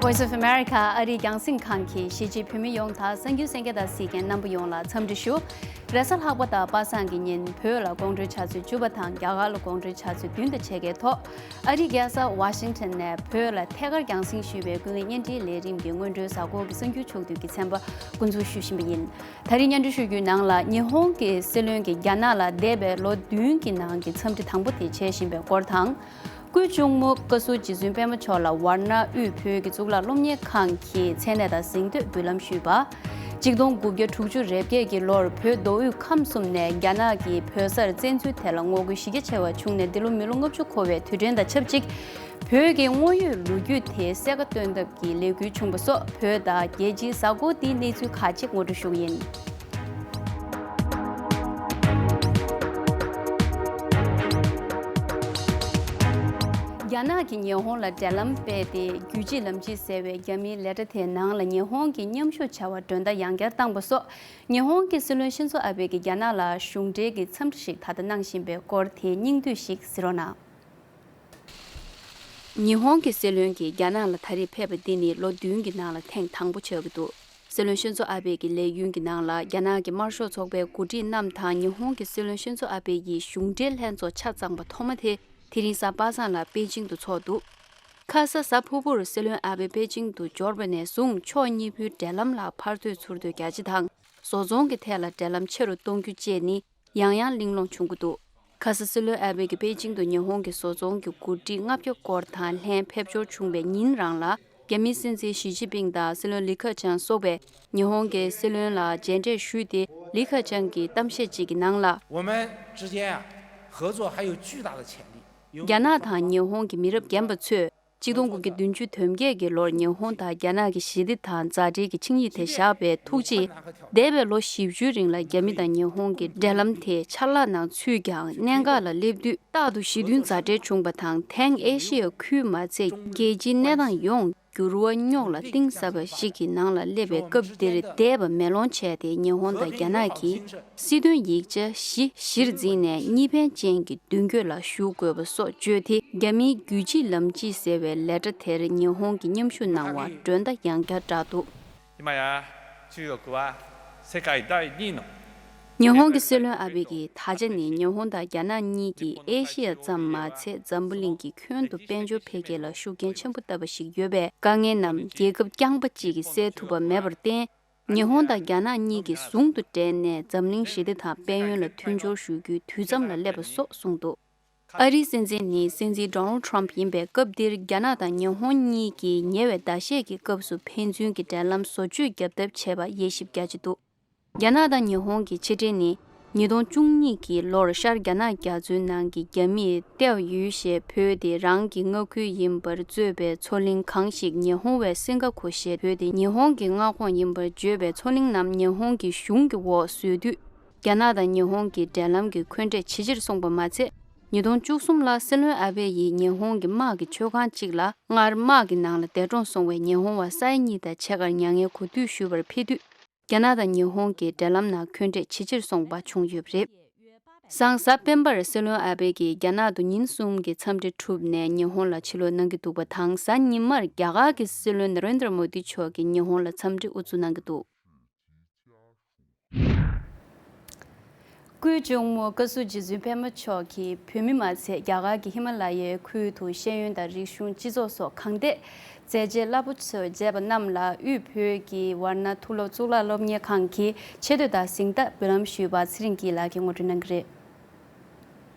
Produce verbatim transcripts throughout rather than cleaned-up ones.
Voice of America ཨ་རིའི་རྒྱང་སྲིང་ཁང་གིས་གཞིས་བྱེས་བོད་མི་ཡོངས་དང་གསར་འགྱུར་གསན་མཁན་དང་གཟིགས་མཁན་རྣམ་པ་ཡོངས་ལ་འཚམས་འདྲི་ཞུ། རེས་གཟའ་ལྷག་པ་དང་པ་སངས་ཀྱི་ཉིན་བོད་ལ་དགོང་དྲོའི་ཆུ་ཚོད་བཅུ་པ་དང་རྒྱ་གར་ལ་དགོང་དྲོའི་ཆུ་ཚོད་བདུན་དང་ཕྱེད་ཀའི་ཐོག་ཨ་རིའི་རྒྱལ་ས་ཝ་ཤིང་ཊོན་ནས་བོད་ལ་ཐད་ཀར་རྒྱང་སྲིང་ཞུས་པའི་ཀུན་གླེང་བརྙན་འཕྲིན་ལས་རིམ་གྱི་སྔོན་འགྲོའི་གཟའ་འཁོར་གྱི་གསར་འགྱུར་ཕྱོགས་བསྡུས་ཀྱི་ཚན་པ་འགོ་འཛུགས་ཞུ་བཞིན་པ་ཡིན། ད་རིང་སྙན་སྒྲོན་ཞུ་རྒྱུའི་ནང་ལ་ཉི་ཧོང་གི་སྲིད་བློན་གྱིས་རྒྱ་ནག་ལ་འདས་པའི་ལོ་བདུན་གྱི་ནང་གི་འཚམས་འདྲི་དང་པོ་དེ་བྱེད་བཞིན་པའི་སྐོར་དང་། སྐུའི་གཅུང་མོ་བཀའ་ཟུར་རྗེ་བཙུན་པད་མ་མཆོག་ལ་ཝཱ་ར་ཎ་དབུས་བོད་ཀྱི་གཙུག་ལག་སློབ་གཉེར་ཁང་གི་མཚན་གནས་དང་གཟེངས་བསྟོད་འབུལ་ལམ་ཞུས་པ། གཅིག་སྟོང་དགུ་བརྒྱ་དྲུག་ཅུ་རེ་བརྒྱད་ཀྱི་ལོར་བོད་མདོ་དབུས་ཁམས་གསུམ་ནས་རྒྱ་ནག་གིས་བོད་སར་བཙན་འཛུལ་དེ་ལ་ངོ་རྒོལ་གཞི་རྒྱ་ཆེ་བ་བྱུང་ནས་འདི་ལོ་མི་ལོ་ལྔ་བཅུ་འཁོར་བའི་དུས་དྲན་དང་ཆབས་ཅིག་བོད་ཀྱི་དངོས་ཡོད་ལོ་རྒྱུས་དེ་གསལ་ཁ་སྟོན་ཐབས་ཀྱི་ལས་འགུལ་བྱུང་བ་སོགས་བོད་དང་རྒྱལ་སྤྱིའི་གཟའ་འཁོར་འདིའི་གནས་ཚུལ་ཁག་ཅིག་ངོ་སྤྲོད་ཞུ་གི་ཡིན། རྒྱ་ནག་གིས་ཉི་ཧོང་ལ་འབྲེལ་ལམ་སྤེལ་ཏེ་རྒྱུད་གཅིག་ལམ་གཅིག་ཟེར་བའི་རྒྱ་མིའི་ལས་གྲྭ་དེའི་ནང་ལ་ཉི་ཧོང་གི་མཉམ་ཞུགས་བྱ་བ་མགྲོན་བརྡ་ཡང་བསྐྱར་བཏང་པ་སོགས་ཉི་ཧོང་གི་སྲིད་བློན་ཤིན་ཛོ་ཨ་བྷེ་གིས་རྒྱ་ནག་ལ་གཞུང་འབྲེལ་གྱི་འཚམས་འདྲི་ཞིག་ད་ལྟ་གནང་བཞིན་པའི་སྐོར་དེའི་སྙིང་བསྡུས་ཤིག་གཟིགས་རོགས་གནང་། ཉི་ཧོང་གི་སྲིད་བློན་གྱིས་རྒྱ་ནག་ལ་ད་རེས་ཕེབས་པ་འདི་ནི་ལོ་བདུན་གྱི་ནང་ལ་ཐེངས་དང་པོ་ཆགས་ཀྱི་འདུག་སྲིད་བློན་ཤིན་ཛོ་ཨ་བྷེ་གི་ལས་ཡུན་གྱི་ནང་ལ་རྒྱ་ནག་གི་དམར་ཤོག་ཚོགས་པའི་འགོ་ཁྲིད་རྣམས་དང་ཉི་ཧོང་གི་སྲིད་བློན་ཤིན་ཛོ་ཨ་བྷེ་ཡི་གཞུང་འབྲེལ་ལྷན་ཚོགས་ཆ་ཚང་པ་ཐོག་མ་དེ་དེ་རིང་གཟའ་པ་སངས་ལ་པེ་ཅིང་དུ་འཚོགས་འདུག་ཁ་ས་གཟའ་ཕུར་བུར་སྲིད་བློན་ཨ་བྷེ་པེ་ཅིང་དུ་འབྱོར་བ་ནས་བཟུང་ཕྱོགས་གཉིས་པོའི་འབྲེལ་ལམ་ལ་ཕར་ཚུར་ཚུར་གཏོང་རྒྱ་ཆེ་དང་བཟོ་ཚོང་གི་ཐད་ལ་འབྲེལ་ལམ་ཆེ་རུ་གཏོང་རྒྱུ་བཅས་ནི་ཡང་ཡང་གླེང་སློང་བྱུང་གི་འདུག་ཁ་ས་སྲིད་བློན་ཨ་བྷེ་གིས་པེ་ཅིང་དུ་ཉི་ཧོང་གི་བཟོ་ཚོང་གི་འགོ་ཁྲིད་ལྔ་བརྒྱ་སྐོར་དང་ལྷན་ཕེབས་འབྱོར་བྱུང་བའི་ཉིན་རང་ལ་རྒྱ་མིའི་སྲིད་འཛིན་ཞི་ཅིན་ཕིང་དང་སྲིད་བློན་ལི་ཁེ་ཆང་སོགས་པས་ཉི་ཧོང་གི་སྲིད་བློན་ལ་མཇལ་འཕྲད་ཞུས་ཏེ་ལི་ཁེ་ཆང་གིས་གཏམ་བཤད་ཅིག་གི་ནང་ལ། 我们之间啊，合作还有巨大的潜力。有 རྒྱ་ནག་དང་ཉི་ཧོང་གི་མི་རབས་རྒན་པ་ཚོས་གཅིག་སྟོང་དགུ་བརྒྱ་བདུན་ཅུ་དོན་བརྒྱད་ཀྱི་ལོར་ཉི་ཧོང་དང་རྒྱ་ནག་གི་ཞི་བདེ་དང་མཛའ་འབྲེལ་གྱི་ཆིངས་ཡིག་དེ་བཞག་པའི་ཐུགས་རྗེས། འདས་པའི་ལོ་བཞི་བཅུའི་རིང་ལ་རྒྱ་མི་དང་ཉི་ཧོང་གི་འབྲེལ་ལམ་དེ་ཆ་ལག་ནང་ཚུད་ཀྱང་གནད་འགག་ལ་སླེབས་དུས་རྟག་ཏུ་ཞི་མཐུན་མཛའ་འབྲེལ་བྱུང་བ་དང་། དེང་ཨེ་ཤི་ཡ་ཁུལ་མ་ཚད་རྒྱལ་སྤྱིའི་གནས་སྟངས་ཡོངས་འགྱུར་བ་རྙོག་ལ་གཏིང་ཟབ་པ་ཞིག་གི་ནང་ལ་སླེབས་པའི་སྐབས་འདིར་འདས་པ་མེ་ལོང་བྱས་ཏེ་ཉི་ཧོང་དང་རྒྱ་ནག་གིས། སྲིད་དོན་ཡིག་ཆ་བཞི་གཞིར་འཛིན་ནས་གཉིས་ཕན་ཅན་གྱི་མདུན་སྐྱོད་ལ་ཞུགས་དགོས་པ་སོགས་བརྗོད་དེ། རྒྱ་མིའི་རྒྱུད་གཅིག་ལམ་གཅིག་ཟེར་བའི་ལས་གྲྭ་དེར་ཉི་ཧོང་གིས་མཉམ་ཞུགས་གནང་བར་མགྲོན་བརྡ་ཡང་བསྐྱར་བསྒྲགས་འདུག 今や中国は世界第二の ཉི་ཧོང་གི་སྲིད་བློན་ཨ་བྷེ་གིས་ད་ཆ་ནི་ཉི་ཧོང་དང་རྒྱ་ནག་གཉིས་ཀྱིས་ཨེ་ཤེ་ཡ་ཙམ་མ་ཚད་འཛམ་བུ་གླིང་གི་ཁྱོན་དུ་དཔལ་འབྱོར་འཕེལ་རྒྱས་ལ་ཤུགས་རྐྱེན་ཆེན་པོ་བཏབ་པ་ཞིག་ཡོད་པས། དཀའ་ངལ་རྣམས་རྒྱལ་ཁབ་རྐྱང་པ་གཅིག་གིས་སེལ་ཐུབ་པ་མེད་པར་བརྟེན། ཉི་ཧོང་དང་རྒྱ་ནག་གཉིས་ཀྱིས་ཟུང་དུ་འབྲེལ་ནས་འཛམ་གླིང་ཞི་བདེ་དང་དཔལ་ཡོན་ལ་མཐུན་སྦྱོར་ཞུ་རྒྱུའི་དུས་མཚམས་ལ་སླེབས་པ་སོགས་གསུངས་འདུག་ཨ་རིའི་སྲིད་འཛིན་ནི་སྲིད་འཛིན་ཌོ་ནལ་ཊམ་ཡིན་པའི་སྐབས་འདིར་རྒྱ་ནག་དང་ཉི་ཧོང་གཉིས་ཀྱིས་ཉེ་བའི་ཟླ་ཤས་ཀྱི་སྐབས་སུ་ཕན་ཚུན་གྱི་འབྲེལ་ལམ་བཟོ་བཅོས་བརྒྱབ་ཐབས་བྱས་པ་དབྱེ་ཞིབ་རྒྱ་ཆེ་འདུག་རྒྱ་ནག་དང་ཉི་ཧོང་གི་ཕྱི་འབྲེལ་ནི། ཉིས་སྟོང་བཅུ་གཉིས་ཀྱི་ལོར་ཤར་རྒྱ་ནག་རྒྱ་མཚོའི་ནང་གི་རྒྱ་མིས་ཏེའོ་ཡུས་ཞེས་བོས་ཏེ་རང་གི་མངའ་ཁུལ་ཡིན་པར་རྩོད་པའི་མཚོ་གླིང་གང་ཞིག་ཉི་ཧོང་བས་སིང་ག་གོ་ཞེས་བོས་ཏེ་ཉི་ཧོང་གི་མངའ་ཁོངས་ཡིན་པར་བརྗོད་པའི་མཚོ་གླིང་རྣམས་ཉི་ཧོང་གི་གཞུང་གི་འོག་བཟོས་དུས། རྒྱ་ནག་དང་ཉི་ཧོང་གི་འབྲེལ་ལམ་གྱི་འཁོན་འགྲས་ཇེ་ཆེར་སོང་པ་མ་ཚད། ཉིས་སྟོང་བཅུ་གསུམ་ལ་སྲིད་བློན་ཨ་བྷེ་ཡིས་ཉི་ཧོང་གི་དམག་གི་མཆོད་ཁང་གཅིག་ལ་སྔར་དམག་གི་ནང་ལ་འདས་གྲོངས་སོང་བའི་ཉི་ཧོང་བ་ས་ཡ་གཉིས་དང་ཕྱེད་ཀར་མྱ་ངན་གུས་འདུད་ཞུ་བར་ཕེབས་དུས། རྒྱ་ནག་དང་ཉི་ཧོང་གི་འབྲེལ་ལམ་ནང་འཁོན་འགྲས་ཇེ་ཆེར་སོང་པ་བྱུང་ཡོད་པ་རེད། སང་གཟའ་སྤེན་པར་སྲིད་བློན་ཨ་བྷེ་གིས་རྒྱ་ནག་ཏུ་ཉིན་གསུམ་གྱི་འཚམས་འདྲི་གྲུབ་ནས་ཉི་ཧོང་ལ་ཕྱིར་ལོག་གནང་གི་འདུག་པ་དང་། གཟའ་ཉི་མར་རྒྱ་གར་གྱི་སྲིད་བློན་ན་རེན་དྲ་མོ་དི་མཆོག་གིས་ཉི་ཧོང་ལ་འཚམས་འདྲི་དབུ་འཛུགས་གནང་གི་འདུག་སྐུའི་གཅུང་མོ་བཀའ་ཟུར་རྗེ་བཙུན་པད་མ་མཆོག་གིས་བོད་མི་མ་ཚད་རྒྱ་གར་གྱི་ཧི་མ་ལ་ཡའི་ཁུལ་དུ་ཤེས་ཡོན་དང་རིག་གཞུང་སྤྱི་ཚོགས་སོགས་གང་ཐད་མཛད་རྗེས་རླབས་པོ་ཆེ་མཛད་པ་རྣམས་ལ་དབུས་བོད་ཀྱི་ཝཱ་ར་ཎ་མཐོ་སློབ་གཙུག་ལག་སློབ་གཉེར་ཁང་གིས་ཆེ་བསྟོད་དང་གཟེངས་རྟགས་འབུལ་ལམ་ཞུས་པ་ཚེ་རིང་སྐྱིད་ལགས་ཀྱིས་ངོ་སྤྲོད་གནང་གི་རེད།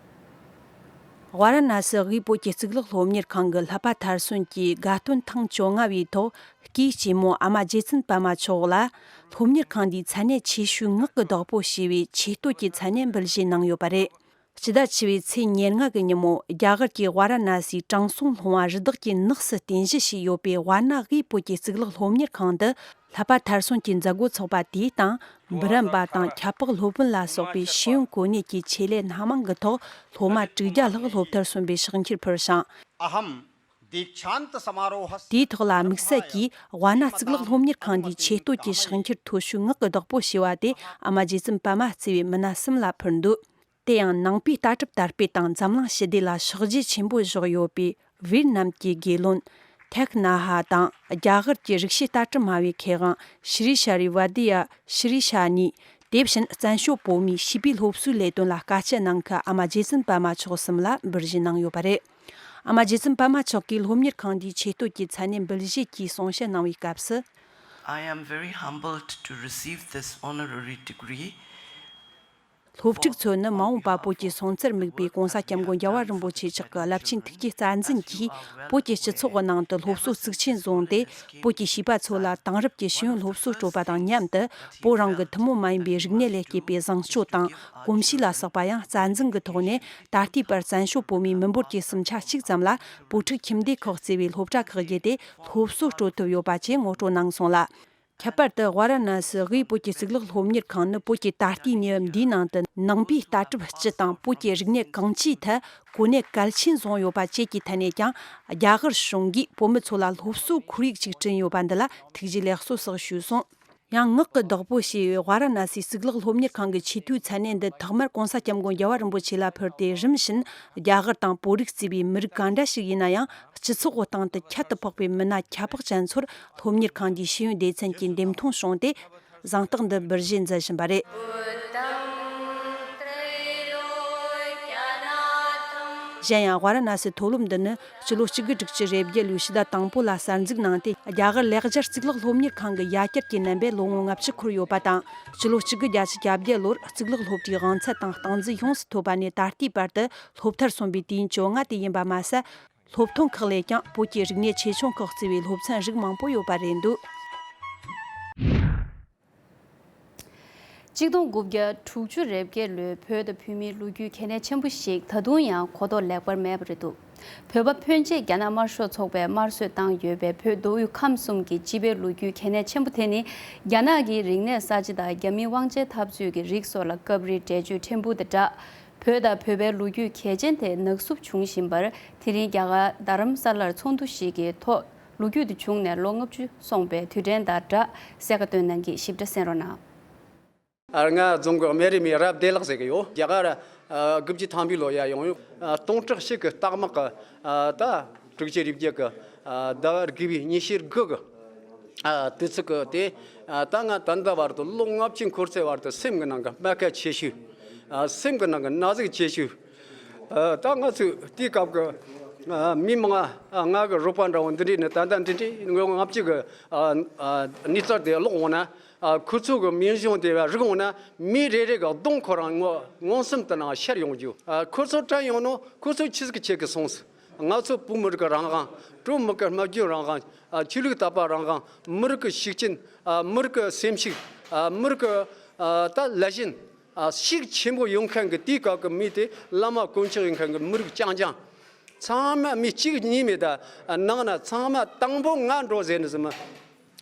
ཝཱ་ར་ཎ་སི་དབུས་བོད་ཀྱི་གཙུག་ལག་སློབ་གཉེར་ཁང་གི་ལྷག་པ་མཐར་སོན་གྱི་དགའ་སྟོན་ཐེངས་བཅོ་ལྔ་བའི་ཐོག་སྐུའི་གཅེན་མོ་ཨ་མ་རྗེ་བཙུན་པད་མ་མཆོག་ལ་སློབ་གཉེར་ཁང་འདིའི་མཚན་གནས་ཆེ་ཤོས་ངག་གི་བདག་པོ་ཞེས་པའི་ཆེ་བསྟོད་ཀྱི་མཚན་གནས་འབུལ་བཞེས་གནང་ཡོད་པ་རེད། སྤྱི་ཟླ་བཅུ་པའི་ཚེས་ཉེར་ལྔ་གི་ཉིན་མོ་རྒྱ་གར་གྱི་ཝཱ་ར་ཎ་སིའི་དྲང་སྲོང་སློབ་མ་རི་དྭགས་ཀྱི་ནགས་སུ་རྟེན་གཞི་བྱས་ཡོད་པའི་ཝཱ་ཎ་དབུས་བོད་ཀྱི་གཙུག་ལག་སློབ་གཉེར་ཁང་དུ་ལྷག་པ་མཐར་སོན་གྱི་མཛད་སྒོ་ཚོགས་པ་དེའི་སྟེང་འབུམ་རམས་པ་དང་ཁྱད་འཕགས་སློབ་དཔོན་ལ་སོགས་པའི་ཤེས་ཡོན་གོ་གནས་ཀྱི་ཆེད་ལས་སྣ་མང་གི་ཐོག་སློབ་མ་དྲུག་བརྒྱ་ལྷག་སློབ་མཐར་སོན་པའི་ཕྱག་འཁྱེར་ཕུལ་ཞིང་། अहम दीक्षांत समारोहस्य དེའི་ཐོག་ལ་དམིགས་བསལ་གྱིས་ཝཱ་ཎ་གཙུག་ལག་སློབ་གཉེར་ཁང་འདིའི་ཆེ་བསྟོད་ཀྱི་ཕྱག་འཁྱེར་མཐོ་ཤོས་ངག་གི་བདག་པོ་ཞེས་པ་དེ་ཨ་མ་རྗེ་བཙུན་པད་མ་གཙོས་པའི་མི་སྣ་གསུམ་ལ་ཕུལ་འདུག་དེ་ཡང་ནང་པའི་ལྟ་གྲུབ་དར་སྤེལ་དང་འཛམ་གླིང་ཞི་བདེ་ལ་ཕྱག་རྗེས་ཆེན་པོ་བཞག་ཡོད་པའི་ཝིར་ནམ་གྱི་དགེ་སློང་ ཐེག་ན་ཧ་དང་རྒྱ་གར་གྱི་རིག་བྱེད་ལྟ་གྲུབ་སྨྲ་བའི་མཁས་དབང་ཤྲི་ཤ་རི་ཝ་དི་ཡ་ཤྲི་ཤ་ནི། དེ་བཞིན་བཙན་བྱོལ་བོད་མིའི་བྱིས་པའི་སློབ་གསོའི་ལས་དོན་ལ་དཀའ་སྤྱད་གནང་མཁན་ཨ་མ་རྗེ་བཙུན་པད་མ་མཆོག་གསུམ་ལ་འབུལ་བཞེས་གནང་ཡོད་པ་རེད། ཨ་མ་རྗེ་བཙུན་པད་མ་མཆོག་གིས་སློབ་གཉེར་ཁང་འདིའི་ཆེ་བསྟོད་ཀྱི་མཚན་སྙན་འབུལ་བཞེས་ཀྱིས་གསུང་བཤད་གནང་བའི་སྐབས་སུ། I am very humbled to receive this honorary degree. སློབ་ཕྲུག་ཚོ་ནི་མ་འོངས་པ་བོད་ཀྱི་སྲོང་བཙན་དམིགས་པའི་༸གོང་ས་༸སྐྱབས་མགོན་རྒྱལ་བ་རིན་པོ་ཆེ་མཆོག་གི་རླབས་ཆེན་ཐུགས་ཀྱི་རྩ་འཛིན་གྱིས་བོད་ཀྱི་སྤྱི་ཚོགས་ཀྱི་ནང་དུ་སློབ་གསོ་གཙིགས་ཆེན་བཟུང་སྟེ། བོད་ཀྱི་བྱིས་པ་ཚོ་ལ་དེང་རབས་ཀྱི་ཤེས་ཡོན་སློབ་གསོ་སྤྲོད་པ་དང་མཉམ་དུ། བོད་རང་གི་ཐུན་མོང་མ་ཡིན་པའི་རིག་གནས་ལས་སྐྱེས་པའི་བཟང་སྤྱོད་དང་གོམས་གཤིས་ལ་སོགས་པ་ཡང་རྩ་འཛིན་གྱི་ཐོག་ནས། ད་ལྟའི་བར་བཙན་བྱོལ་བོད་མིའི་མི་འབོར་གྱི་གསུམ་ཆ་གཅིག་ཙམ་ལ་བོད་ཕྲུག་ཁྱིམ་སྡེ་ཁག་གཙོས་པའི་སློབ་གྲྭ་ཁག་བརྒྱུད་དེ་སློབ་གསོ་སྤྲོད་ཐུབ་ཡོད་པ་བཅས་ངོ་སྤྲོད་གནང་སོང་ལ། ཁྱད་པར་དུ་ཝཱ་ར་ཎ་སི་དབུས་བོད་ཀྱི་གཙུག་ལག་སློབ་གཉེར་ཁང་ནི་བོད་ཀྱི་ད་ལྟའི་གནས་བབ་འདིའི་ནང་དུ་ནང་པའི་ལྟ་གྲུབ་སྤྱི་དང་བོད་ཀྱི་རིག་གནས་གང་ཅིའི་ཐད་གོ་གནས་གལ་ཆེན་བཟུང་ཡོད་པ་བཅས་ཀྱི་ཐད་ནས་ཀྱང་རྒྱ་གར་གཞུང་གིས་བོད་མི་ཚོ་ལ་སློབ་གསོའི་ཁོར་ཡུག་ཅིག་བསྐྲུན་ཡོད་པ་འདི་ལ་ཐུགས་རྗེ་ལེགས་གསོ་སོགས་ཞུས་སོང་། ཡང་ངག་གི་བདག་པོ་ཞེས་པའི་ཝཱ་ར་ཎ་སིའི་གཙུག་ལག་སློབ་གཉེར་ཁང་གི་ཆེས་མཐོའི་མཚན་གནས་འདི་ཐོག་མར་༸གོང་ས་༸སྐྱབས་མགོན་རྒྱལ་བ་རིན་པོ་ཆེ་ལ་ཕུལ་ཏེ། རིམ་བཞིན་རྒྱ་གར་དང་བོད་རིགས་གཙོས་པའི་མི་རིགས་ག་འདྲ་ཞིག་ཡིན་ན་ཡང་། སྤྱི་ཚོགས་ཀྱི་སྟེང་དུ་ཁྱད་དུ་འཕགས་པའི་མི་སྣ་ཁྱད་འཕགས་ཅན་ཚོར་སློབ་གཉེར་ཁང་འདིའི་ཤེས་ཡོན་སྡེ་ཚན་གྱིས་འདེམས་ཐོན་བྱུང་སྟེ། གཟེངས་རྟགས་འདི་འབུལ་བཞེས་མཛད་བཞིན་པ་རེད། གཞན་ཡང་། ཝཱ་ར་ཎ་སིའི་མཐོ་སློབ་འདི་ནི་སྤྱི་ལོ་གཅིག་དགུ་དྲུག་ཅུ་རེ་བརྒྱད་ལོའི་ཕྱི་ཟླ་དང་པོ་ལ་གསར་འཛུགས་གནང་སྟེ། རྒྱ་གར་ལེགས་སྦྱར་གཙུག་ལག་སློབ་གཉེར་ཁང་གི་ཡ་གྱལ་གྱི་རྣམ་པས་ལོ་ངོ་ལྔ་བཅུ་འཁོར་ཡོད་པ་དང་། སྤྱི་ལོ་གཅིག་དགུ་བརྒྱད་ཅུ་གྱ་བརྒྱད་ལོར་གཙུག་ལག་སློབ་གྲྭའི་དབང་ཚད་དང་སྟངས་འཛིན་ཡོངས་སུ་ཐོབ་པ་ནས། ད་ལྟའི་བར་དུ་སློབ་མཐར་སོན་པའི་དུས་ཡུན་བཅོ་ལྔ་དེ་ཡིན་པ་མ་ཟད། སློབ་ཐོན་ཁག་ལས་ཀྱང་བོད་ཀྱི་རིག་གནས་ཆེ་ཆུང་ཁག་གཙོས་པའི་སློབ་ཚན་རིགས་མང་པོ་ཡོད་པ་རེད་འདུག་གཅིག་སྟོང་དགུ་བརྒྱ་དྲུག་ཅུ་རེ་བརྒྱད་ལོའི་བོད་དང་བོད་མིའི་ལོ་རྒྱུས་གལ་གནད་ཆེན་པོ་ཞིག་ད་དུང་ཡང་གོ་རྟོགས་ལེགས་པར་མེད་པ་རེད་འདུག་བོད་པ་ཕོན་ཆེ་རྒྱ་ནག་དམར་ཤོག་ཚོགས་པས་དམར་གསོད་བཏང་ཡོད་པའི་བོད་མདོ་དབུས་ཁམས་གསུམ་གྱི་སྤྱི་པའི་ལོ་རྒྱུས་གལ་གནད་ཆེན་པོ་དེ་ནི། རྒྱ་ནག་གི་རིག་གནས་གསར་བརྗེ་དང་རྒྱ་མིའི་དབང་ཆའི་འཐབ་རྩོད་ཀྱི་རིགས་སོགས་ལ་སྐབས་རེའི་འགྲེལ་བརྗོད་ཕྲན་བུ་དང་སྦྲགས། བོད་དང་བོད་པའི་ལོ་རྒྱུས་གལ་ཆེན་དེ་ནག་བསུབ་བྱུང་བཞིན་པར། དེ་རིང་རྒྱ་གར་རྡ་རམ་ས་ལར་ཚོགས་འདུ་ཞིག་གི་ཐོག་ལོ་རྒྱུས་དེ་བྱུང་ནས་ལོ་ལྔ་བཅུ་སོང་པའི་དུས་དྲན་དང་སྦྲགས་གསལ་ཁ་བཏོན་གནང་གིས་ཞིབ་ཕྲ་གསན་རོགས་གནང་། ང་རྫོང་གི་སྨན་རིན་མའི་རབ་བདེ་ལགས་ཟེར་གི་ཡོད། རྒྱ་གར་དགུ་བཅུ་ཐམ་པའི་ལོ་ཡ་ཡོང་ཡོད། སྟོང་ཕྲག་གཅིག་གི་རྟགས་མ་གི་ད་དྲུག་ཅུ་རེ་བརྒྱད་གི་ཟླ་བ་དགུ་པའི་ཉི་ཤུ་དགུ་གི་ཨ་དུས་ཚོད་ཀྱི་དེ། ཨ་ད་ང་ད་ལྟ་བར་དུ་ལོ་ལྔ་བཅུ་འཁོར་ཚེ་བར་དུ་སེམས་ཀྱི་ནང་གི་རྨ་ཁ་ཆེ་ཤོས། ཨ་སེམས་ཀྱི་ནང་གི་ན་ཟུག་ཆེ་ཤོས། ཨ་ད་ང་ཚོས་དེའི་སྐབས་ཀྱི་ཨ་མི་མང་ང་གི་རོགས་པ་འདྲ་བོ་འདི་འདྲས་ནི་ད་ལྟ་འདི་འདྲས་ངོ་ལྔ་བཅུ་གི་ཨ་ཨ་གནས་ཚུལ་དེ་ཀློག་འོང་ན། ཨ་ཁོ་ཚོ་གི་མིང་གཞུང་དེ་རིག་འོང་ན་མི་རེ་རེ་གི་གདོང་ཁོ་རང་ངོ་མངོན་སུམ་དུ་ནང་ཤར་ཡོང་རྒྱུ། ཨ་ཁོ་ཚོ་དྲན་ཡོང་ནོ་ཁོ་ཚོ་ཆི་ཟིག་ཆེ་གི་སོང་ཟིག་ང་ཚོ་བོད་མི་རིགས་ཀྱི་རང་དབང་། བོད་མི་རིགས་ཀྱི་སྨྲ་བརྗོད་རང་དབང་། ཨ་ཆོས་ལུགས་དད་པ་རང་དབང་། མི་རིགས་ཀྱི་ཤུགས་རྐྱེན། ཨ་མི་རིགས་ཀྱི་སེམས་ཤུགས། ཨ་མི་རིགས་ཀྱི་ཨ་ད་ལས་གཞན། ཨ་ཤུགས་ཆེན་པོ་ཡོང་མཁན་གྱི་དེའི་སྐབས་ཀྱི་མི་དེ་བླ་མ་དཀོན་མཆོག་ཡིན་མཁན་གྱི་མི་རིགས་རྐྱང་རྐྱང་། ཚང་མ་མི་གཅིག་གཉིས་མེད་ད། ནང་ན་ཚང་མ་དང་པོ་ང་འགྲོ་ཟེར་ནས་ཟེར་མི།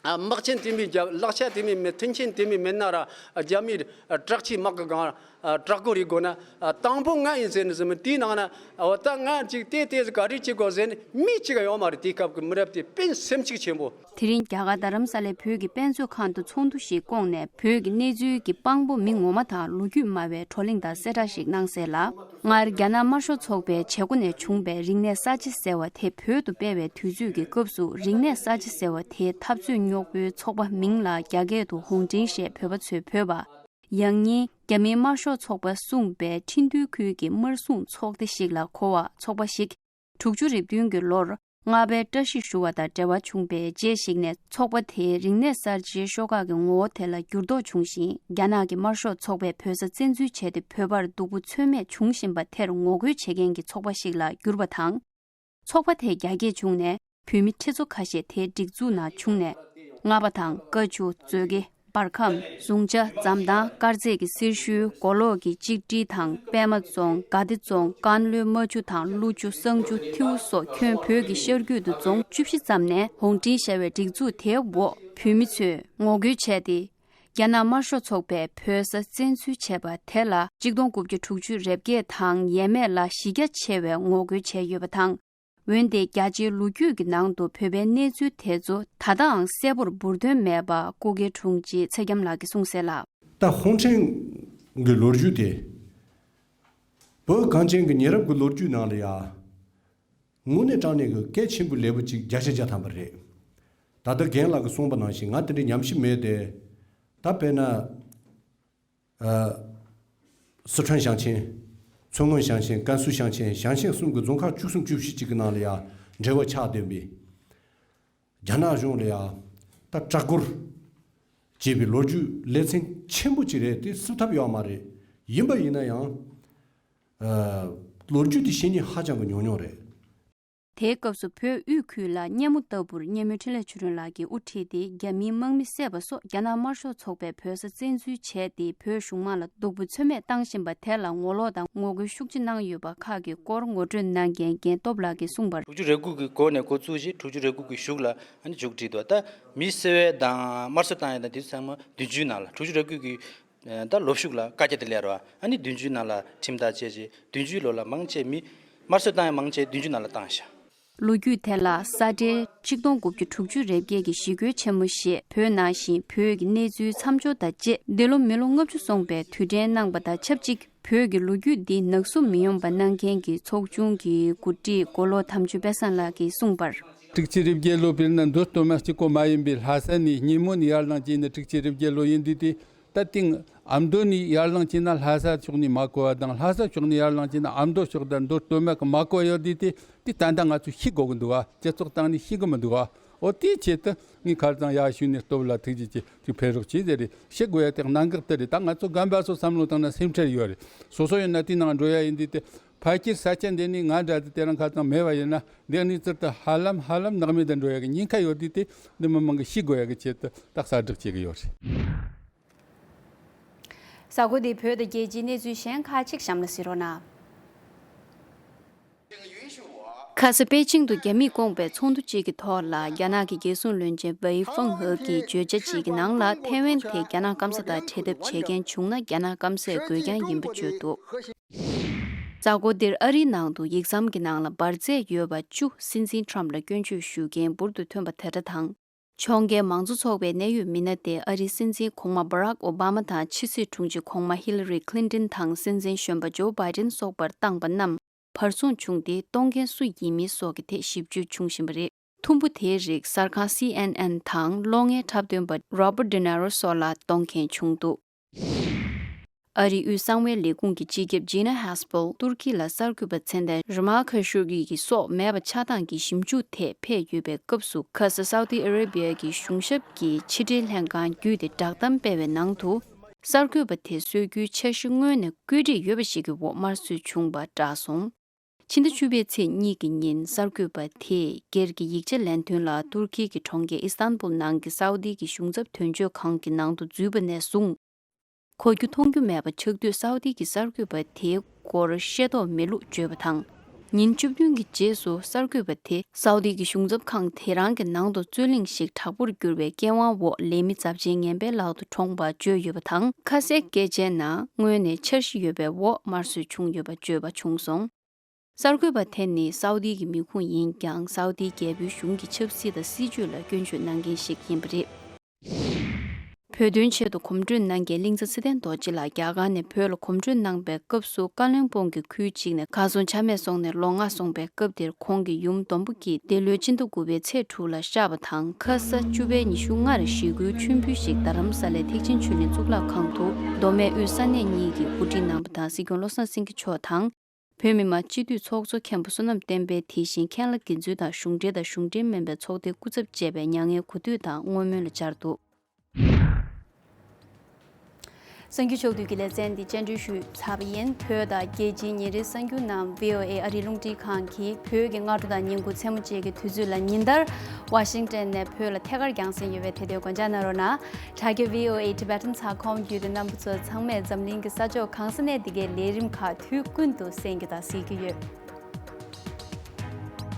ཨ་དམག་ཆེན་དེ་མི་རྒྱབ། ལག་ཆ་དེ་མི་མེད། མཐུན་རྐྱེན་དེ་མི་མེད་ན་ར། རྒྱ་མིའི་དྲག་ཆས་དམག་གི་སྒང་དྲག་རྒོལ་རེད་དགོས་ན། ཨ་དང་པོ་ང་ཡིན་ཟེར་ནས་ཟེར་མི་དེའི་ནང་ན། འོ་ད་ང་ཅིག་དེ་དེ་ཟིག་ག་རེ་བྱེད་དགོས་ཟེར་ནས་མི་གཅིག་ཡོད་མ་རེད། དེའི་སྐབས་ཀྱི་མི་རབས་དེ་དཔེ་སེམས་སྐྱིད་ཆེན་པོ། དེ་རིང་རྒྱ་གར་རྡ་རམ་ས་ལའི་བོད་ཀྱི་དཔེ་མཛོད་ཁང་དུ་ཚོགས་འདུ་ཞིག་བསྐོངས་ནས། བོད་ཀྱི་གནས་ཚུལ་གྱི་དཔང་པོ་མི་ངོ་མ་དང་ལོ་རྒྱུས་སྨྲ་བའི་བགྲོ་གླེང་དང་གསལ་བསྒྲགས་ཤིག་གནང་གསལ་ལ། སྔར་རྒྱ་ནག་དམར་ཤོག་ཚོགས་པའི་བྱེད་སྒོ་ནས་བྱུང་བའི་རིག་གནས་གསར་བརྗེ་ཟེར་བ་དེ་བོད་དུ་སྤེལ་བའི་དུས་ཚོད་ཀྱི་སྐབས་སུ། རིག་གནས་གསར་བརྗེ་ཟེར་བ་དེའི་འཐབ་རྩོད་རྙོག་པོའི་ཚོགས་པ་མིང་ལ་རྒྱ་སྐད་དུ་ཧོང་ཀྲིན་ཞེས་བོད་པ་ཚོས་འབོད་པ། ཡང་སྙིང་རྒྱ་མིའི་དམར་ཤོག་ཚོགས་པ་གསུངས་པའི་ཁྲིན་ཏུའུ་ཁུལ་གྱི་དམར་སྲུང་ཚོགས་སྡེ་ཞིག་ལ་གོ་བ་ཚོགས་པ་ཞིག་དྲུག་ཅུ་རེ་བདུན་གྱི་ལོར་མངའ་བདག་བཀྲ་ཤིས་ཞུ་བ་དང་འབྲེལ་བ་བྱུང་བའི་རྗེས་ཤིག་ནས། ཚོགས་པ་དེའི་རིག་གནས་གསར་བརྗེའི་ཤོག་ཁག་གི་ངོ་བོ་དེ་ལ་འགྱུར་ལྡོག་བྱུང་ཞིང་། རྒྱ་ནག་གི་དམར་ཤོག་ཚོགས་པས་བོད་ས་བཙན་འཛུལ་བྱས་ཏེ། བོད་པར་སྡུག་པོ་ཚོད་མེད་བྱུང་བཞིན་པ་དེར་ངོ་རྒོལ་བྱེད་མཁན་གྱི་ཚོགས་པ་ཞིག་ལ་གྱུར་པ་དང་། ཚོགས་པ་དེ་རྒྱ་སྐྱེད་བྱུང་ནས། བོད་མི་ཁྲི་ཚོ་ཁ་ཤས་དེའི་སྒྲིག་འཛུགས་ནང་བྱུང་ནས། རྔ་པ་དང་། ཀ་ཆུ། མཛོད་དགེ། འབར་ཁམས། ཟུང་བྱ། འཛམ་ཐང་། དཀར་མཛེས་ཀྱི་སེར་ཤུལ། མགོ་ལོག་གི་གཅིག་སྒྲིལ་དང་། པད་མ་རྫོང་། དགའ་བདེ་རྫོང་། ཀན་ལྷོའི་རྨ་ཆུ་དང་། ཀླུ་ཆུ། བསང་ཆུ། ཐེའུ་སོགས་ཁྱོན་བོད་ཀྱི་ཤར་རྒྱུད་དུ་རྫོང་བཅུ་བཞི་ཙམ་ནས། ཧོང་ཀྲིན་ཞེས་པའི་སྒྲིག་འཛུགས་དེའི་འོག་བོད་མི་ཚོས་ངོ་རྒོལ་བྱས་ཏེ། རྒྱ་ནག་དམར་ཤོག་ཚོགས་པས་བོད་ས་བཙན་འཛུལ་བྱས་པ་དེ་ལ། གཅིག་སྟོང་དགུ་བརྒྱ་དྲུག་ཅུ་རེ་བརྒྱད་དང་ཡས་མས་ལ་གཞི་རྒྱ་ཆེ་བའི་ངོ་རྒོལ་བྱས་ཡོད་པ་དང་། འོན་ཏེ་རྒྱ་ཆེའི་ལོ་རྒྱུས་ཀྱི་ནང་དུ་བོད་པའི་གནས་ཚུལ་དེ་ཚོ་ད་ལྟའང་གསལ་པོར་འབུར་ཐོན་མེད་པ་སྐུ་སྒེར་དྲུང་ཆེ་ཚེ་རྒྱམ་ལགས་ཀྱིས་གསུངས་གསལ་ལ། ད་ཧོང་ཀྲིན་གྱི་ལོ་རྒྱུས་དེ་བོད་གངས་ཅན་གྱི་ཉེ་རབས་ཀྱི་ལོ་རྒྱུས་ནང་ལ་ཡ། དངོས་གནས་དྲང་གནས་ཀྱི་གལ་ཆེན་པོའི་ལས་འགུལ་ཅིག་བརྒྱ་ཆ་བརྒྱ་ཐམ་པ་རེད། ད་ལྟ་རྒན་ལགས་ཀྱིས་གསུངས་པ་ནང་བཞིན་ང་དེ་འདྲའི་ཉམས་ཞིབ་མེད་དེ། ད་དཔེར་ན། ཨ། སི་ཁྲོན་ཞིང་ཆེན། མཚོ་སྔོན་ཞིང་ཆེན། ཀན་སུའུ་ཞིང་ཆེན། ཞིང་ཆེན་གསུམ་གྱི་རྫོང་ཁག་བཅུ་གསུམ་བཅུ་བཞི་ཅིག་གི་ནང་ལ་ཡང་འབྲེལ་བ་ཆགས་བསྡད་པའི། རྒྱ་ནག་གཞུང་ལ་ཡང་ད་དྲག་རྒོལ་བྱས་པའི་ལོ་རྒྱུས་ལེ་ཚན་ཆེན་པོ་ཅིག་རེད། དེ་བསུབ་ཐབས་ཡོད་མ་རེད། ཡིན་པ་ཡིན་ན་ཡང་། ཨ། ལོ་རྒྱུས་དེ་བཤད་མཁན་ཧ་ཅང་གི་ཉུང་ཉུང་རེད། དེའི་སྐབས་སུ་བོད་དབུས་ཁུལ་ལ་སྙེ་མོ་ལྟ་བུར་སྙེ་མོའི་འཕྲིན་ལས་ཆོས་སྒྲོན་ལགས་ཀྱིས་དབུ་ཁྲིད་དེ་རྒྱ་མིའི་དམག་མི་བསད་པ་སོགས་རྒྱ་ནག་དམར་ཤོག་ཚོགས་པས་བོད་ས་བཙན་འཛུལ་བྱས་ཏེ་བོད་གཞུང་དམངས་ལ་སྡུག་པོ་ཚོད་མེད་བཏང་བཞིན་པ་དེ་ལ་ངོ་ལོག་དང་ངོ་རྒོལ་ཤུགས་ཆེ་གནང་ཡོད་པ་ཁག་གི་སྐོར་ངོ་སྤྲོད་གནང་མཁན་རྒན་སྟོབས་ལགས་ཀྱིས་གསུངས་པར། དྲུག་ཅུ་རེ་དགུ་གི་འགོ་ནས་འགོ་བཙུགས་རྗེས་དྲུག་ཅུ་རེ་དགུ་གི་གཞུག་ལ་ཨ་ནི་མཇུག་བསྒྲིལ་འདུག་ད་མི་བསད་པ་དང་དམར་གསོད་བཏང་ཡ་དང་དེ་ཚོ་ཚང་མ་བདུན་ཅུའི་ནང་ལ། དྲུག་ཅུ་རེ་དགུ་གི་ད་ལོ་ཕྱུགས་ལ་བཀའ་རྒྱ་དེ་སླེབས་རེད་བ། ཨ་ནི་བདུན་ཅུའི་ནང་ལ་ཁྲིམས་ཐག་བཅད་རྗེས་བདུན་ཅུའི་ལོ་ལ་མང་ཆེ་མི་དམར་གསོད་བཏང་ཡ་མང་ཆེ་བདུན་ཅུའི་ནང་ལ་བཏང་ཤག་ལོ་རྒྱུས་དེ་ལ་ས་ཁྲལ་ཆིག་སྟོང་དགུ་བརྒྱ་དྲུག་ཅུ་རེ་བརྒྱད་ཀྱི་ཞི་རྒོལ་ཆེན་མོ་ཞེས་བོད་ནང་བཞིན་བོད་ཀྱི་གནས་ཚུལ་མཚམས་སྦྱོར་དང་བཅས་འདི་ལོ་མི་ལོ་ལྔ་བཅུ་སོང་པའི་དུས་དྲན་གནང་པ་དང་ཆབས་ཅིག་བོད་ཀྱི་ལོ་རྒྱུས་འདི་ནག་བསུབ་མི་ཡོང་པ་གནང་མཁན་གྱི་ཚོགས་ཆུང་གི་འགོ་ཁྲིད་མགོ་ལོག་དམ་ཆོས་དཔལ་བཟང་ལགས་ཀྱིས་གསུངས་པར། དྲུག་ཅུ་རེ་བརྒྱད་ལོ་དཔེར་ན་མདོ་སྟོད་མ་གཅིག་པོ་མ་ཡིན་པའི་ལྷ་ས་ནས་སྙེ་མོ་ནས་ཡར་ལངས་ཀྱི་ནི་དྲུག་ཅུ་རེ་བརྒྱད་ལོ་ཡིན་དུས་དེ། ད་ཐེངས་ཨ་མདོ་ནས་ཡར་ལངས་ཀྱི་ན་ལྷ་ས་ཕྱོགས་ནས་མ་གོ་བ་དང་། ལྷ་ས་ཕྱོགས་ནས་ཡར་ལངས་ཀྱི་ན་ཨ་མདོ་ཕྱོགས་དང་མདོ་སྟོད་མ་གི་མ་གོ་བ་ཡོད་དུས་དེ། དེ་ད་ལྟ་ང་ཚོས་ཤེས་དགོས་ཀྱི་འདུག་བ། སྤྱི་ཚོགས་སྟེང་ནས་ཤེས་ཀྱི་མི་འདུག་བ། འོ་དེའི་ཆེད་དུ་ངས་ཁ་སང་ཡར་ཞུས་ནས་སྟོབས་ལ་ཐུགས་རྗེ་ཆེ། ཅིག་ཕེབས་རོགས་བྱེད་ཟེར་རེད། ཤེས་དགོས་ཡ་དེ་གནད་འགག་དེ་རེད། ད་ང་ཚོ་རྒན་པ་ཚོ་བསམ་བློ་བཏང་ན་སེམས་ཁྲལ་ཡོད་རེད། སོ་སོ་ཡིན་ན་དེའི་ནང་འགྲོ་ཡ་ཡིན་དུས་དེ། ཕལ་ཆེར་ས་ཆ་འདི་ནས་ང་འདྲ་དེ་དེ་རིང་ཁ་སང་མེད་པ་ཡིན་ན་འདི་གནས་ཚུལ་དེ་ཧ་ལམ་ཧ་ལམ་ནག་མེད་དུ་འགྲོ་ཡ་གི་ཉེན་ཁ་ཡོད་དུས་དེ། འདི་མི་མང་གི་ཤེས་དགོས་ཡ་གི་ཆེད་དུ་ད་གསལ་བསྒྲགས་བྱེད་ཀྱི་ཡོད་རེད། གཟའ་འཁོར་འདིའི་བོད་དང་རྒྱལ་སྤྱིའི་གནས་ཚུལ་གཞན་ཁག་ཅིག་གཤམ་ལ་གཟིགས་རོགས་གནང་། ཁ་ས་པེ་ཅིང་དུ་རྒྱ་མིས་བསྐོངས་པའི་ཚོགས་འདུ་གཅིག་གི་ཐོག་ལ་རྒྱ་ནག་གི་རྒྱལ་སྲུང་བློན་ཆེན་ཝེ་ཧྥང་ཧེ་གྱིས་བརྗོད་བྱ་གཅིག་གི་ནང་ལ་ཐའེ་ཝན་དེ་རྒྱ་ནག་སྐམ་ས་དང་འབྲལ་ཐབས་བྱེད་མཁན་བྱུང་ན་རྒྱ་ནག་སྐམ་སས་དགོས་རྐྱང་ཡིན་པ་བརྗོད་འདུག་གཟའ་འཁོར་འདིར་ཨ་རིའི་ནང་དུ་ཡིག་ཟམ་གྱི་ནང་ལ་འབར་རྫས་ཡོད་པ་བཅུ་སྲིད་འཛིན་ཁྲོམ་ལ་སྐྱོན་བརྗོད་ཞུ་མཁན་འབུར་དུ་ཐོན་པ་དེ་འདྲ་དང་། ཕྱོགས་འགལ་མང་གཙོ་ཚོགས་པའི་གནད་ཡོད་མི་སྣ་དེ་ཨ་རིའི་སྲིད་འཛིན་གོང་མ་Barack Obama་དང་ཕྱི་སྲིད་དྲུང་ཆེ་གོང་མ་Hillary Clinton་དང་སྲིད་འཛིན་གཞོན་པ་Joe Biden་སོགས་པར་བཏང་པ་རྣམས་བར་སྲུང་བྱུང་སྟེ་གཏོང་མཁན་སུ་ཡིན་མིན་སོགས་ཀྱི་ཐད་ཞིབ་འཇུག་བྱུང་བཞིན་པ་རེད། ཐུམ་བུ་དེའི་རིགས་གསར་ཁང་C N N་དང་གློག་བརྙན་འཁྲབ་སྟོན་པ་Robert De Niro་སོགས་ལ་གཏོང་མཁན་བྱུང་འདུག་ཨ་རིའི་དབུས་གསང་བའི་ལས་ཁུངས་ཀྱི་སྤྱི་ཁྱབ་Gina Haspel་ཏུར་ཀི་ལ་གསར་འགོད་པ་མཚན་ལྡན་Jamal Khashoggi་གི་སྲོག་མེད་པ་ཆགས་སྟངས་ཀྱི་ཞིབ་འཇུག་ཐད་ཕེབས་ཡོད་པའི་སྐབས་སུ། ཁ་ས་Saudi Arabia་གི་གཞུང་ཞབས་ཀྱི་ཕྱི་འབྲེལ་ལྷན་ཁང་བརྒྱུད་དེ་བསྒྲགས་གཏམ་སྤེལ་བའི་ནང་དུ། གསར་འགོད་པ་དེ་གསོད་རྒྱུའི་འཆར་གཞི་སྔོན་ནས་བཀོད་སྒྲིག་ཡོད་པ་ཞིག་གི་འོག་དམར་གསོད་བྱུང་བ་བསྒྲགས་སོང་། ཕྱི་ཟླ་བཅུ་པའི་ཚེས་གཉིས་ཀྱི་ཉིན་གསར་འགོད་པ་དེས་སྒེར་གྱི་ཡིག་ཆ་ལེན་དོན་ལ་ཏུར་ཀི་གི་གྲོང་ཁྱེར་ཨི་སྟན་བུལ་ནང་གི་སའུ་དི་གི་གཞུང་ཚབ་དོན་གཅོད་ཁང་གི་ནང་དུ་འཛུལ་བ་ནས་བཟུང་། གོ་རྒྱུ་མཐོང་རྒྱུ་མེད་པ་ཆགས་དུས་སའུ་དི་གི་གསར་འགོད་པ་དེའི་སྐོར་ཤེས་རྟོགས་མེད་ལུགས་བརྗོད་པ་དང་། ཉིན་བཅུ་བདུན་གྱི་རྗེས་སུ་གསར་འགོད་པ་དེ་སའུ་དི་གི་གཞུང་ཚབ་ཁང་དེ་རང་གི་ནང་དུ་རྩོད་གླེང་ཞིག་དྲག་པོར་གྱུར་བའི་སྐྱེ་དབང་འོག་ལས་མི་ཚབས་ཆེན་ངན་པའི་ལག་ཏུ་གྲོངས་པ་བརྗོད་ཡོད་པ་དང་། ཁ་གསལ་སྐད་ཆའི་ནང་སྔོན་ནས་འཆར་གཞི་ཡོད་པའི་འོག་དམར་གསོད་བྱུང་ཡོད་པ་བརྗོད་པ་བྱུང་སོང་། གསར་འགོད་པ་དེ་ནི་སའུ་དི་གི་མི་ཁུངས་ཡིན་ཀྱང་། སའུ་དི་རྒྱལ་པོའི་གཞུང་གི་ཆབ་སྲིད་དང་སྲིད་ཇུས་ལ་སྐྱོན་བརྗོད་གནང་མཁན་ཞིག་ཡིན་པ་རེད། བོད་དོན་ཆེད་དུ་གོམ་བགྲོད་གནང་མཁན་གླིང་ཚ་ཚེ་བརྟན་རྡོ་རྗེ་ལགས་རྒྱ་གར་ནས་བོད་ལ་གོམ་བགྲོད་གནང་པའི་སྐབས་སུ། ཀ་ལོན་སྦུག་གི་ཁུལ་གཅིག་ནས་གར་སོང་ཆ་མེད་སོང་ནས་ལོ་ལྔ་སོང་པའི་སྐབས་དེར། ཁོང་གི་ཡུམ་ལྡོམ་པོ་སྐྱིད་འདི་ལོའི་སྤྱི་ཟླ་དགུ་པའི་ཚེས་དྲུག་ལ་གཤེགས་པ་དང་། ཁ་ས་བཅུ་པའི་ཉི་ཤུ་ལྔ་རུ་ཞི་རྒོལ་མཆོད་འབུལ་ཞིག་རྡ་རམ་ས་ལའི་ཐེག་ཆེན་ཆོས་གླིང་གཙུག་ལག་ཁང་དུ་མདོ་སྨད་དབུས་ས་གནས་གཉིས་ཀྱིས་གོ་སྒྲིག་གནང་པ་དང་། སྲིད་སྐྱོང་བློ་བཟང་སེང་གེ་མཆོག་དང་། བོད་མི་མང་སྤྱི་འཐུས་ཚོགས་གཙོ་མཁན་པོ་བསོད་ནམས་བསྟན་འཕེལ། དེ་བཞིན་མཁན་བླ་དགེ་འདུན་དང་གཞུང་འབྲེལ་དང་གཞུང་འབྲེལ་མིན་པའི་ཚོགས་སྡེའི་སྐུ་ཚབ་བཅས་པའི་མྱ་ངན་གུས་འདུད་དང་བསྔོ་སྨོན་ལ་བཅར་འདུག་གསར་འགྱུར་ཕྱོགས་བསྡུས་ཀྱི་ལེ་ཚན་འདི་བཅར་འདྲི་ཞུས་ཚར་བ་ཡིན། བོད་དང་རྒྱལ་སྤྱིའི་ཉིན་རེའི་གསར་འགྱུར་རྣམས་V O A ཨ་རིའི་རླུང་འཕྲིན་ཁང་གིས་བོད་ཀྱི་སྔ་དྲོ་དང་ཉིན་གུང་མཚན་མོ་བཅས་ཀྱི་དུས་ཚོད་ལ་ཉིན་ལྟར་ཝ་ཤིང་ཏན་ནས་བོད་ལ་ཐད་ཀར་རྒྱང་སྲིང་ཡོད་པས། དེ་དུས་སྒོ་འབྱེད་གནང་རོགས་གནང་། དྲ་རྒྱ་V O A Tibetan ཚགས་ཁོམ་བརྒྱུད་དེ་རྣམ་པ་ཚོ་ཚང་མས་འཛམ་གླིང་གི་ས་ཕྱོགས་གང་ས་ནས་འདི་གའི་ལས་རིམ་ཁག་དུས་ཀུན་ཏུ་གསན་རྒྱུ་དང་གཟིགས་རྒྱུ་ཡོད།